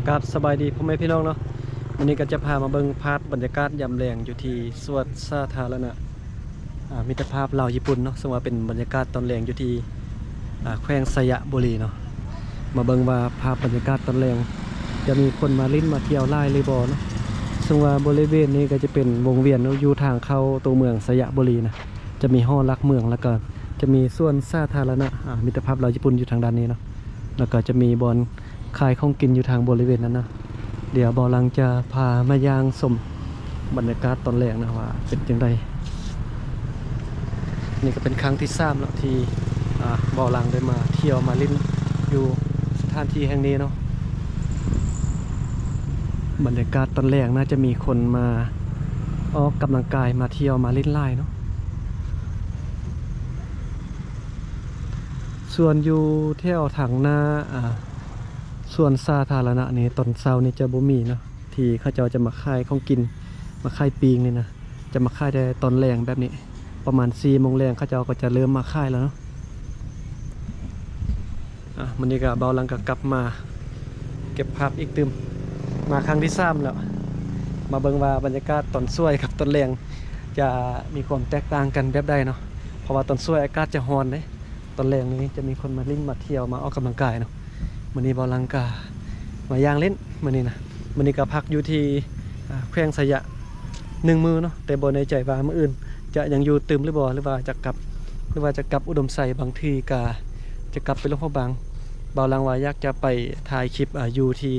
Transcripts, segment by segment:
ກາບສະບາຍດີພໍ່ແມ່ພີ່ນ້ອງເນາະ, ມື້ນີ້ກໍຈະພາມາເບິ່ງພາບບັນຍາກາດຍາມແລງຢູ່ທີ່ສວນສາທາລະນະ ອາ ມິດຕະພາບລາວຍີ່ປຸ່ນເນາະ, ເຊິ່ງວ່າເປັນບັນຍາກາດຕອນແລງຢູ່ທີ່ ອາ ແຂວງໄຊຍະບູລີເນາະ. ມາເບິ່ງວ່າພາບບັນຍາກາດຕອນແລງຈະມີຄົນມາຫຼິ້ນມາທ່ຽວຫຼາຍຫຼືບໍ່ເນາະ. ເຊິ່ງວ່າບໍລິເວນນີ້ກໍຈະເປັນວົງວຽນເນາະ, ຢູ່ທາງເຂົ້າຕົວເມືອງໄຊຍະບູລີນະ, ຈະມີຫໍຫຼັກເມືອງ ແລ້ວກໍຈະມີສວນສາທາລະນະ ອາ ມິດຕະພາບລາວຍີ່ປຸ່ນຢູ່ທາງດ້ານນີ້ເນາະ, ແລ້ວກໍຈະມີບ່ອນ ຂາຍຂອງກິນຢູ່ທາງບໍລິເວນນັ້ນນະ. ດຽວບ່າວຫຼັງຈະພາມາຍ່າງຊົມບັນຍາກາດຕອນແລງນະ ວ່າເປັນຈັ່ງໃດ. ນີ້ກໍເປັນຄັ້ງທີສາມແລ້ວທີ່ ອາ ບ່າວຫຼັງໄດ້ມາທ່ຽວມາຫຼິ້ນຢູ່ສະຖານທີ່ແຫ່ງນີ້ເນາະ. ບັນຍາກາດຕອນແລງໜ້າຈະມີຄົນມາອອກກຳລັງກາຍ ມາທ່ຽວມາຫຼິ້ນຫຼາຍເນາະ. ສ່ວນຢູ່ແຖວທາງໜ້າ ອາ ສວນສາທາລະນະນີ້ ຕອນເຊົ້ານີ້ຈະບໍ່ມີເນາະ ທີ່ເຂົາເຈົ້າຈະມາຂາຍຂອງກິນ ມາຂາຍປີ້ງນີ້ນະ, ຈະມາຂາຍແຕ່ຕອນແລງແບບນີ້ ປະມານສີ່ໂມງແລງ ເຂົາເຈົ້າກໍຈະເລີ່ມມາຂາຍແລ້ວເນາະ. ອາ ມື້ນີ້ກໍບ່າວຫຼັງກໍກັບມາເກັບພາບອີກຕື່ມ ມາຄັ້ງທີສາມແລ້ວ. ມາເບິ່ງວ່າບັນຍາກາດຕອນສວຍກັບຕອນແລງຈະມີຄວາມແຕກຕ່າງກັນແບບໃດເນາະ, ເພາະວ່າຕອນສວຍອາກາດຈະຮ້ອນເດ້. ຕອນແລງນີ້ຈະມີຄົນມາຫຼິ້ນມາທ່ຽວມາອອກກຳລັງກາຍເນາະ. ມື້ນີ້ບ່າວຫຼັງກະມາຍ່າງຫຼິ້ນມື້ນີ້ນະ. ມື້ນີ້ກະພັກຢູ່ທີ່ ອາ ແຂວງໄຊຍະໜຶ່ງມື້ເນາະ, ແຕ່ບໍ່ແນ່ໃຈວ່າມື້ອື່ນຈະຍັງຢູ່ຕື່ມຫຼືບໍ່ ຫຼືວ່າຈະກັບ ຫຼືວ່າຈະກັບອຸດົມໄຊ. ບາງທີກະຈະກັບໄປຫຼວງພະບາງ. ບ່າວຫຼັງວ່າຢາກຈະໄປຖ່າຍຄລິບ ອາ ຢູ່ທີ່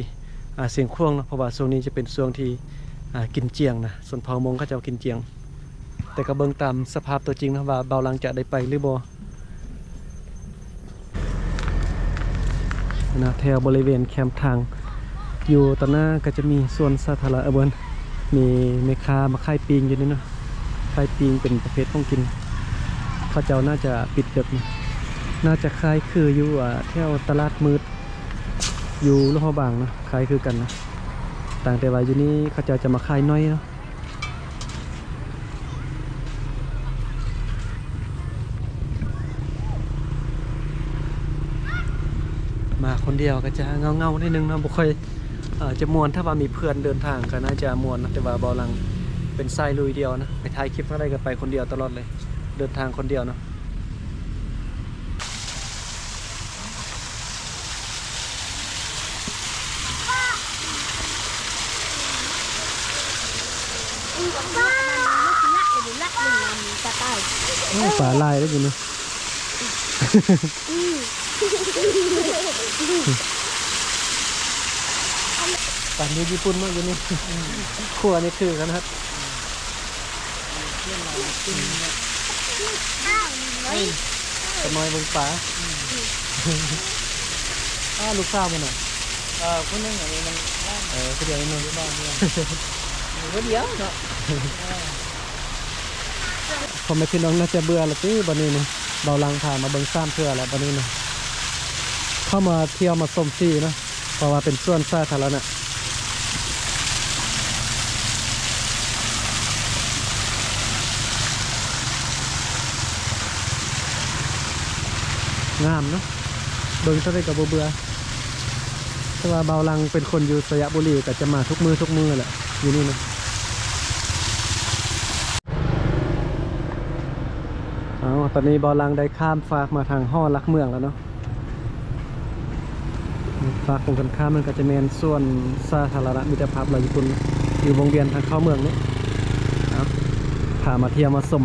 ອາ ຊຽງຂວາງເນາະ, ເພາະວ່າຊ່ວງນີ້ຈະເປັນຊ່ວງທີ່ ອາ ກິນຈຽງນະ, ຊົນເຜົ່າມົ້ງເຂົາເຈົ້າກິນຈຽງ. ແຕ່ກໍເບິ່ງຕາມສະພາບຕົວຈິງເນາະ ວ່າບ່າວຫຼັງຈະໄດ້ໄປຫຼືບໍ່ນະ. ແຖວບໍລິເວນແຄມທາງ ຢູ່ຕໍ່ໜ້າກໍຈະມີສວນສາທາລະ ເອີ ບໍ່ແມ່ນ ມີແມ່ຄ້າມາຂາຍປີ້ງຢູ່ນີ້ເນາະ, ຂາຍປີ້ງເປັນປະເພດຂອງກິນ. ເຂົາເຈົ້າໜ້າຈະປິດເດິກນະ, ໜ້າຈະຄ້າຍຄືຢູ່ ອາ ແຖວຕະຫຼາດມືດຢູ່ຫຼວງພະບາງນະ, ຄ້າຍຄືກັນນະ, ຕ່າງແຕ່ວ່າຢູ່ນີ້ເຂົາເຈົ້າຈະມາຂາຍໜ້ອຍເນາະ. ມາຄົນດຽວກໍຈະເຫງົາໆໜ້ອຍໜຶ່ງເນາະ, ບໍ່ຄ່ອຍ ເອີ ຈະມ່ວນ. ຖ້າວ່າມີເພື່ອນເດີນທາງກໍໜ້າຈະມ່ວນນະ, ແຕ່ວ່າບ່າວຫຼັງເປັນສາຍລຸຍດຽວນະ, ໄປຖ່າຍຄລິບທາງໃດກໍໄປຄົນດຽວຕະຫຼອດເລີຍ, ເດີນທາງຄົນດຽວເນາະ. ໂອ້ ປາຫຼາຍເດ້ຢູ່ນີ້. ປາຢູ່ຍີ່ປຸ່ນເນາະ ຢູ່ນີ້. ຄົວນີ້ຄືກັນຄັບ. ເອີ ຕານ້ອຍເບິ່ງປາ. ອ້າ ລູກສາວມັນນະ. ເອີ ຜູ້ໜຶ່ງອັນນີ້ມັນ ເອີ ຜູ້ດຽວນີ້ເນາະ. ຢູ່ບ້ານນີ້ ຢູ່ຄົນດຽວເນາະ. ພໍ່ແມ່ພີ່ນ້ອງໜ້າຈະເບື່ອລະຕິ ບັດນີ້ນະ. ເບົາຫຼັງພາມາເບິ່ງສາມເທື່ອແລ້ວບັດນີ້ນະ. ເຂົ້າມາທ່ຽວມາຊົມຟຣີເນາະ ເພາະວ່າເປັນສວນສາທາລະນະ. ງາມເນາະ ເບິ່ງເທົ່າໃດກໍບໍ່ເບື່ອ. ແຕ່ວ່າເບົາຫຼັງເປັນຄົນຢູ່ໄຊຍະບູລີ ກໍຈະມາທຸກມື້ທຸກມື້ແຫຼະ ຢູ່ນີ້ນະ. ເອົາ ຕອນນີ້ເບົາຫຼັງໄດ້ຂ້າມຟາກມາທາງຫໍຫຼັກເມືອງແລ້ວເນາະ. ຟາກກົງກັນຂ້າມນັ້ນກໍຈະແມ່ນສວນສາທາລະນະມິດຕະພາບລາວຍີ່ປຸ່ນ ຢູ່ວົງວຽນທາງເຂົ້າເມືອງນີ້. ເອົາ ພາມາທ່ຽວມາຊົມ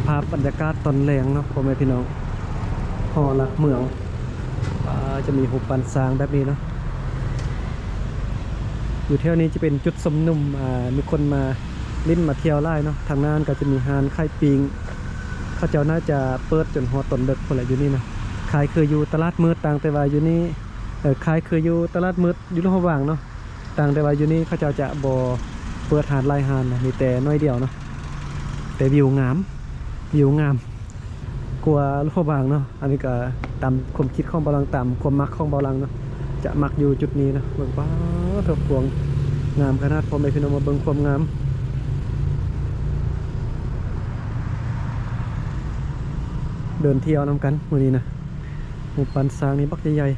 ພາບບັນຍາກາດຕອນແລງເນາະ ພໍ່ແມ່ພີ່ນ້ອງ. ຫໍຫຼັກເມືອງ ອ່າ ຈະມີຮູບປັ້ນຊ້າງແບບນີ້ເນາະ. ຢູ່ແຖວນີ້ຈະເປັນຈຸດຊຸມນຸມ ອ່າ ມີຄົນມາຫຼິ້ນມາທ່ຽວຫຼາຍເນາະ. ທາງໜ້ານັ້ນກໍຈະມີຮ້ານຂາຍປີ້ງ ເຂົາເຈົ້າໜ້າຈະເປີດຈົນຮອດຕອນເດິກພຸ້ນແຫຼະຢູ່ນີ້ນະ. ຄ້າຍຄືຢູ່ຕະຫຼາດມືດ ຕ່າງແຕ່ວ່າຢູ່ນີ້ ເອີ ຄ້າຍຄືຢູ່ຕະຫຼາດມືດຢູ່ຫຼວງພະບາງເນາະ. ຕ່າງແຕ່ວ່າຢູ່ນີ້ເຂົາເຈົ້າຈະບໍ່ເປີດຮ້ານຫຼາຍຮ້ານນະ ມີແຕ່ໜ້ອຍດຽວເນາະ. ແຕ່ວິວງາມ ວິວງາມກວ່າຫຼວງພະບາງເນາະ. ອັນນີ້ກໍຕາມຄວາມຄິດຂອງເບົາຫຼັງ ຕາມຄວາມມັກຂອງເບົາຫຼັງເນາະ ຈະມັກຢູ່ຈຸດນີ້ເນາະ. ເບິ່ງ ປາດໂທ້ ກວ້າງງາມຂະໜາດ. ພໍ່ແມ່ພີ່ນ້ອງມາເບິ່ງຄວາມງາມ ເດີນທ່ຽວນຳກັນມື້ນີ້ນະ. ຮູບປັ້ນຊ້າງນີ້ບັກໃຫຍ່ໆ.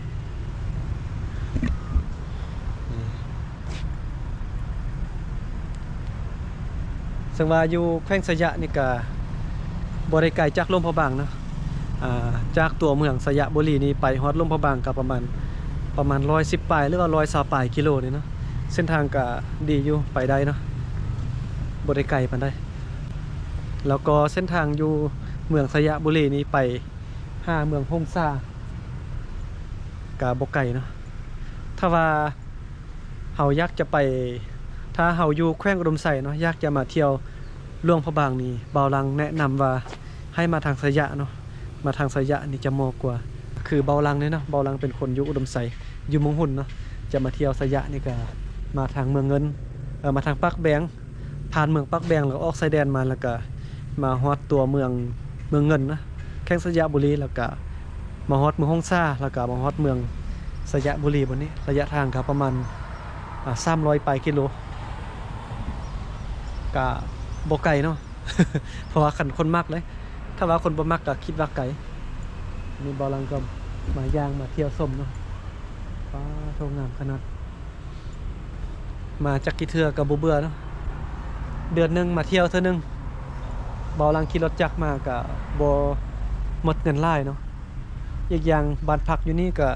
ນີ້ ແຕ່ວ່າຢູ່ແຂວງໄຊຍະນີ້ກະບໍ່ໄດ້ໄກຈາກຫຼວງພະບາງເນາະ. ອ່າ ຈາກຕົວເມືອງໄຊຍະບູລີນີ້ໄປຮອດຫຼວງພະບາງກະປະມານ ປະມານຮ້ອຍສິບປາຍ ຫຼືວ່າຮ້ອຍຊາວປາຍກິໂລນີ້ເນາະ. ເສັ້ນທາງກະດີຢູ່ ໄປໄດ້ເນາະ ບໍ່ໄດ້ໄກປານໃດ. ແລ້ວກໍເສັ້ນທາງຢູ່ເມືອງໄຊຍະບູລີນີ້ໄປຫາເມືອງຫົງສາກະບໍ່ໄກເນາະ. ຖ້າວ່າ ເຮົາຢາກຈະໄປ ຖ້າເຮົາຢູ່ແຂວງອຸດົມໄຊເນາະ ຢາກຈະມາທ່ຽວຫຼວງພະບາງນີ້ ບ່າວຫຼັງແນະນຳວ່າໃຫ້ມາທາງໄຊຍະເນາະ, ມາທາງໄຊຍະນີ້ຈະເໝາະກວ່າ. ຄືບ່າວຫຼັງນີ້ເນາະ ບ່າວຫຼັງເປັນຄົນຢູ່ອຸດົມໄຊ ຢູ່ເມືອງຮຸນເນາະ, ຈະມາທ່ຽວໄຊຍະນີ້ກະມາທາງເມືອງເງິນ ເອີ ມາທາງປາກແບງ ຜ່ານເມືອງປາກແບງ ແລ້ວອອກຊາຍແດນມາ ແລ້ວກະມາຮອດຕົວເມືອງ ເມືອງເງິນນະ ແຂວງໄຊຍະບູລີ ແລ້ວກະມາຮອດເມືອງຫົງສາ ແລ້ວກະມາຮອດເມືອງໄຊຍະບູລີ. ບັດນີ້ໄລຍະທາງກະປະມານ ອ່າ ສາມຮ້ອຍປາຍກິໂລ ກະບໍ່ໄກເນາະ ເພາະວ່າຄັນຄົນມັກເລີຍ ຖ້າວ່າຄົນບໍ່ມັກກະຄິດວ່າໄກ. ນີ້ບ່າວຫຼັງກະມາຍ່າງມາທ່ຽວຊົມເນາະ. ປາໂທ ງາມຂະໜາດ. ມາຈັກກີ່ເທື່ອກະບໍ່ເບື່ອເນາະ, ເດືອນໜຶ່ງມາທ່ຽວເທື່ອໜຶ່ງ. ບ່າວຫຼັງຂີ່ລົດຈັກມາກະບໍ່ໝົດເງິນຫຼາຍເນາະ. ອີກຢ່າງບ້ານພັກຢູ່ນີ້ກະ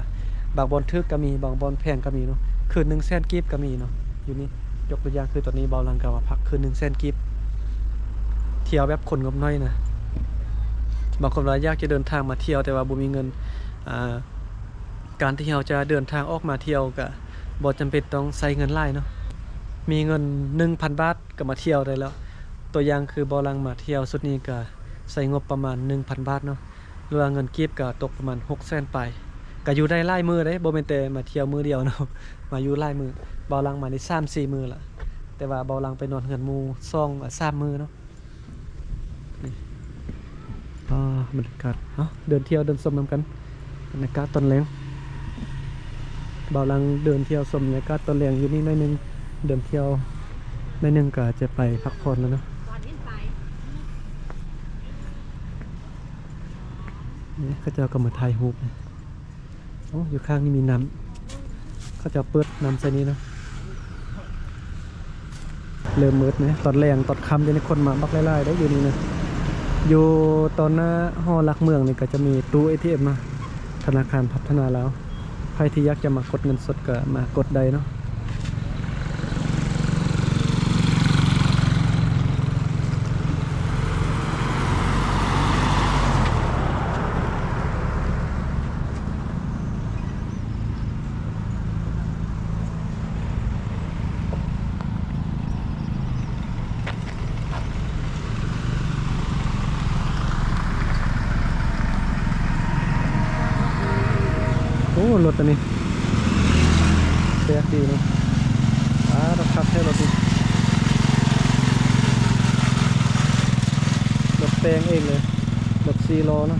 ບາງບ່ອນຖືກກະມີ ບາງບ່ອນແພງກະມີເນາະ, ຄືນໜຶ່ງແສນກີບກະມີເນາະ. ຢູ່ນີ້ຍົກຕົວຢ່າງຄືຕອນນີ້ບ່າວຫຼັງກະມາພັກຄືນໜຶ່ງແສນກີບ. ທ່ຽວແບບຄົນງົບໜ້ອຍນະ, ບາງຄົນວ່າຢາກຈະເດີນທາງມາທ່ຽວແຕ່ວ່າບໍ່ມີເງິນ ອ່າ ການທີ່ເຮົາຈະເດີນທາງອອກມາທ່ຽວກະບໍ່ຈຳເປັນຕ້ອງໃຊ້ເງິນຫຼາຍເນາະ, ມີເງິນໜຶ່ງພັນບາດກະມາທ່ຽວໄດ້ແລ້ວ. ຕົວຢ່າງຄືບ່າວຫຼັງມາທ່ຽວຊຸດນີ້ກະໃຊ້ງົບປະມານໜຶ່ງພັນບາດເນາະ, ຫຼືວ່າເງິນກີບກະຕົກປະມານຫົກແສນປາຍ. ກະຢູ່ໄດ້ຫຼາຍມື້ເດ້ ບໍ່ແມ່ນແຕ່ມາທ່ຽວມື້ດຽວເນາະ, ມາຢູ່ຫຼາຍມື້. ບ່າວຫຼັງມານີ້ສາມສີ່ມື້ລະ, ແຕ່ວ່າບ່າວຫຼັງໄປນອນເຮືອນໝູ່ສອງສາມມື້ເນາະ. ນີ້ ອ່າ ບັນຍາກາດ ເອົ້າ ເດີນທ່ຽວເດີນຊົມນຳກັນ ບັນຍາກາດຕອນແລງ. ບ່າວຫຼັງເດີນທ່ຽວຊົມບັນຍາກາດຕອນແລງຢູ່ນີ້ໜ້ອຍໜຶ່ງ, ເດີນທ່ຽວໜ້ອຍໜຶ່ງກະຈະໄປພັກຜ່ອນແລ້ວເນາະ. ນີ້ເຂົາເຈົ້າກະມາຖ່າຍຮູບ. ໂອ້ ຢູ່ຂ້າງນີ້ມີນ້ຳ ເຂົາເຈົ້າເປີດນ້ຳໃສ່ນີ້ເນາະ. ເລີ່ມມືດແລ້ວ ຕອນແລງຕອນຄ່ຳ ດຽວນີ້ຄົນມາບັກຫຼາຍໆເດ້ຢູ່ນີ້ນະ. ຢູ່ຕໍ່ໜ້າຫໍຫຼັກເມືອງນີ້ກະຈະມີຕູ້ເອທີເອັມເນາະ ທະນາຄານພັດທະນາລາວ. ໃຜທີ່ຢາກຈະມາກົດເງິນສົດກະມາກົດໄດ້ເນາະ. ໂອ້ ລົດອັນນີ້ແປກດີເນາະ. ອ່າ ລົດຄັກແທ້ລົດນີ້, ລົດແປງເອງເລີຍ, ລົດສີ່ລໍ້ເນາະ.